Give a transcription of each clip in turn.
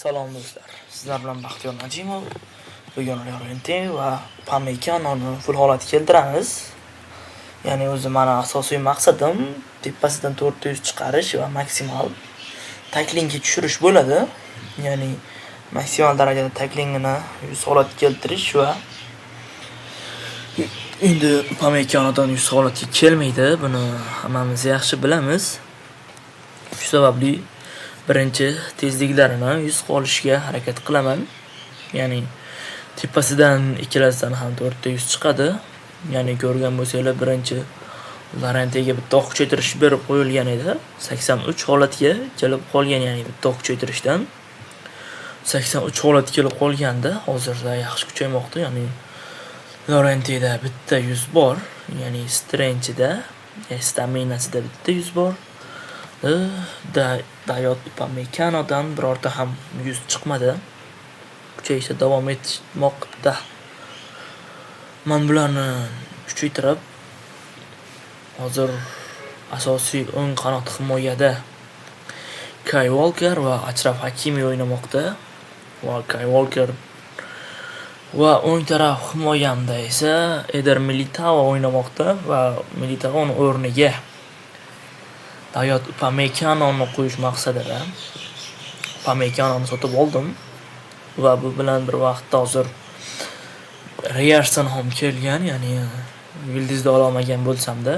Salom do'stlar. Sizlar bilan Baxtiyor Najimov. Bugun Llorente va Upamecano'ni full holatga keltiramiz. Ya'ni o'zi mani asosiy maqsadim tepasidan 400 chiqarish va maksimal taklingga tushirish bo'ladi. Ya'ni maksimal darajada taklingini 100 holatga keltirish va endi Upamecano'dan 100 holatga kelmaydi. Buni hammamiz yaxshi bilamiz. Shu sababli birinchi tezliklarini 100 qilishga harakat qilaman. Ya'ni tepasidan ikkalasidan ham 4 ta 100 chiqadi. Ya'ni ko'rgan bo'lsanglar, birinchi Llorentega bitta oq kuchaytirish berib qo'yilgan edi. 83 holatga kelib qolgan, ya'ni bitta oq kuchaytirishdan 83 holatga kelib qolganda, hozirda yaxshi kuchaymoqda. Ya'ni Llorenteda bitta 100 bor, ya'ni Strengthida, staminasida bitta 100 bor. Da Dayot Upamecanodan birorta ham 100 chiqmadi. Kuchayishda davom etmoqda. Men bularni kuchaytirib, hozir asosiy o'ng qanot himoyada Kyle Walker va Achraf Hakimi o'ynamoqda. Va Kyle Walker va o'ng taraf himoyamda esa Eder Militao o'ynamoqda va Militaoni o'rniga Dayot Upamecanoni qo'yish maqsadida Upamecanoni sotib oldim va bu bilan bir vaqtda hozir Ryerson ham kelgan, ya'ni yulduzni ololmagan bo'lsam-da,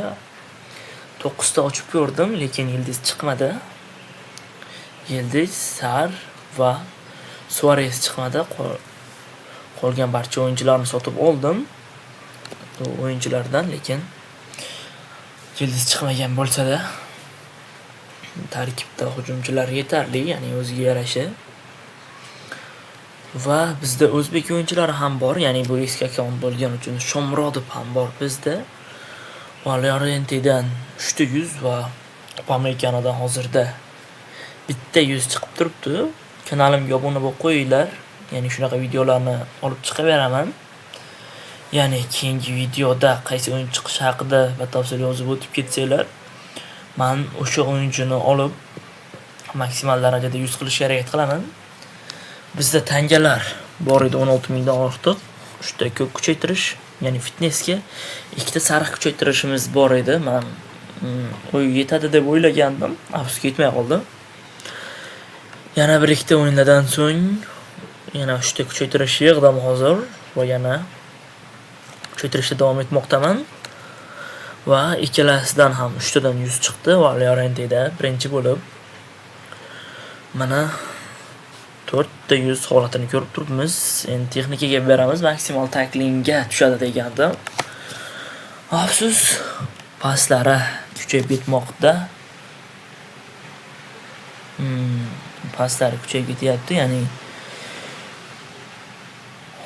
9 ta ochib ko'rdim, lekin yulduz chiqmadi. Yildiz, Sar va Suarez chiqmadi. Qolgan barcha o'yinchilarni sotib oldim. Bu o'yinchilardan, lekin yulduz chiqmagan bo'lsa-da, tarkibda hujumchilar yetarli, ya'ni o'ziga yarasha. Va bizda o'zbek o'yinchilari ham bor, ya'ni bu eski akkaunt bo'lgani uchun Shomurodov ham bor bizda. Va Llorentedan 3 ta 100 va Upamecanodan hozirda bitta 100 chiqib turibdi. Kanalimga obuna bo'lib qo'yinglar. Ya'ni shunaqa videolarni olib chiqaveraman. Ya'ni keyingi videoda qaysi o'yinchi chiqishi haqida batafsil yozib o'tib ketsanglar, man o'sha o'yinchini olib maksimal darajada 100 qilishga harakat qilaman. Bizda tangalar bor edi 16 mingdan ortiq. 3 ta ko'k kuchaytirish, ya'ni fitnessga ikkita sariq kuchaytirishimiz bor edi. Man u yetadi deb o'ylagandim, afsuski yetmay qoldi. Yana bir ikkita o'yinlardan so'ng yana 3 ta kuchaytirish yig'dim hozir va yana kuchaytirishda davom etmoqdaman. Va ikkalasidan ham 3 tadan 100 chiqdi va Llorenteda birinchi bo'lib mana 4 ta 100 holatini ko'rib turibmiz. Endi texnikaga beramiz, maksimal taklingga tushadi degandim. Afsus, paslari kuchayib ketmoqda. Paslari kuchayib ketyapti, ya'ni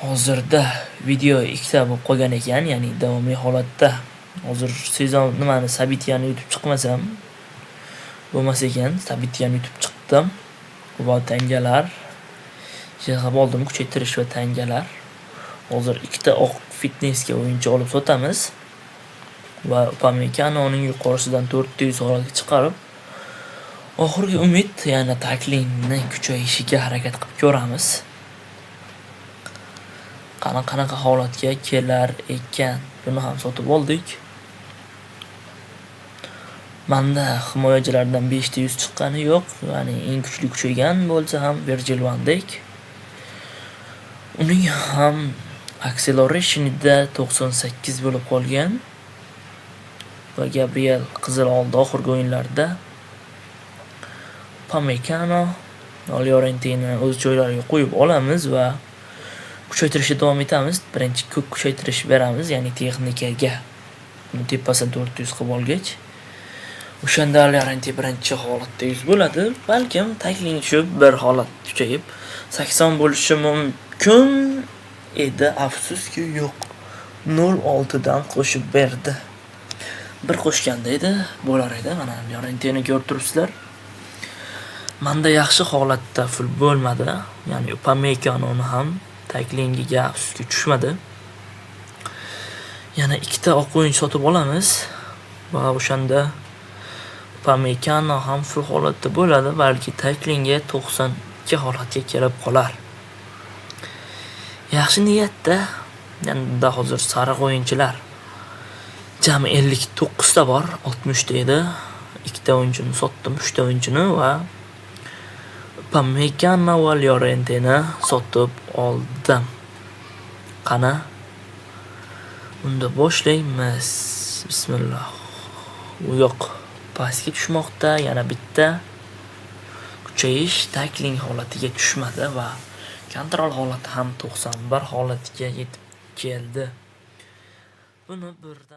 hozirda video ikkita bo'lib qolgan ekan, ya'ni davomiy holatda hozir sezon nimani события ni yutib chiqmasam bo'lmas ekan. События ni yutib chiqdim va tangalar yig'ib oldim, kuchaytirish va tangalar. Hozir ikkita oq fitnessga o'yinchi olib sotamiz va Upamecanoning yuqorisidan 400 holatga chiqarib, oxirgi umid, yana taklingni kuchayishiga harakat qilib ko'ramiz. Qani, qanaqa holatga kelar ekan. Buni ham sotib oldik. Manda himoyachilardan 5 ta 100 chiqqani yo'q. Ya'ni eng kuchli kuchaygan bo'lsa ham Virgil van Dijk. Uning ham accelerationida 98 bo'lib qolgan. Va Gabriel qizil oldi oxirgi o'yinlarda. Upamecano, Llorenteni o'z joylariga qo'yib olamiz va kuchaytirishda davom etamiz. Birinchi ko'k kuchaytirish beramiz, ya'ni texnikaga. Buni tepasini 400 qilib olgach, o'shanda Llorente birinchi holatda 100 bo'ladi. Balkim takling tushib bir holat kuchayib 80 bo'lishi mumkin edi. Afsuski yo'q. 0.6 dan qo'shib berdi. Bir qo'shganda edi, bo'lar edi. Mana Llorenteni ko'rib turibsizlar. Manda yaxshi holatda full bo'lmadi. Ya'ni Upamecano'ni ham taklingiga afsuski tushmadi. Yana ikkita oq o'yinchi sotib olamiz va o'shanda Upamecano ham full holatda bo'ladi. Balki taklingga 92 92 holatga kelib qolar. Yaxshi niyatda. Endi hozir sariq o'yinchilar jami 59 ta bor, 60 ta edi. 2 ta o'yinchini sotdim, 3 ta o'yinchini va Upamecano va Llorenteni sotib oldim. Qani? Unda boshlaymiz. Bismillah. Yo'q, pastga tushmoqda, yana bitta kuchayish tackling holatiga tushmadi va kontrol holati ham 91 holatiga yetib keldi. Buni birdan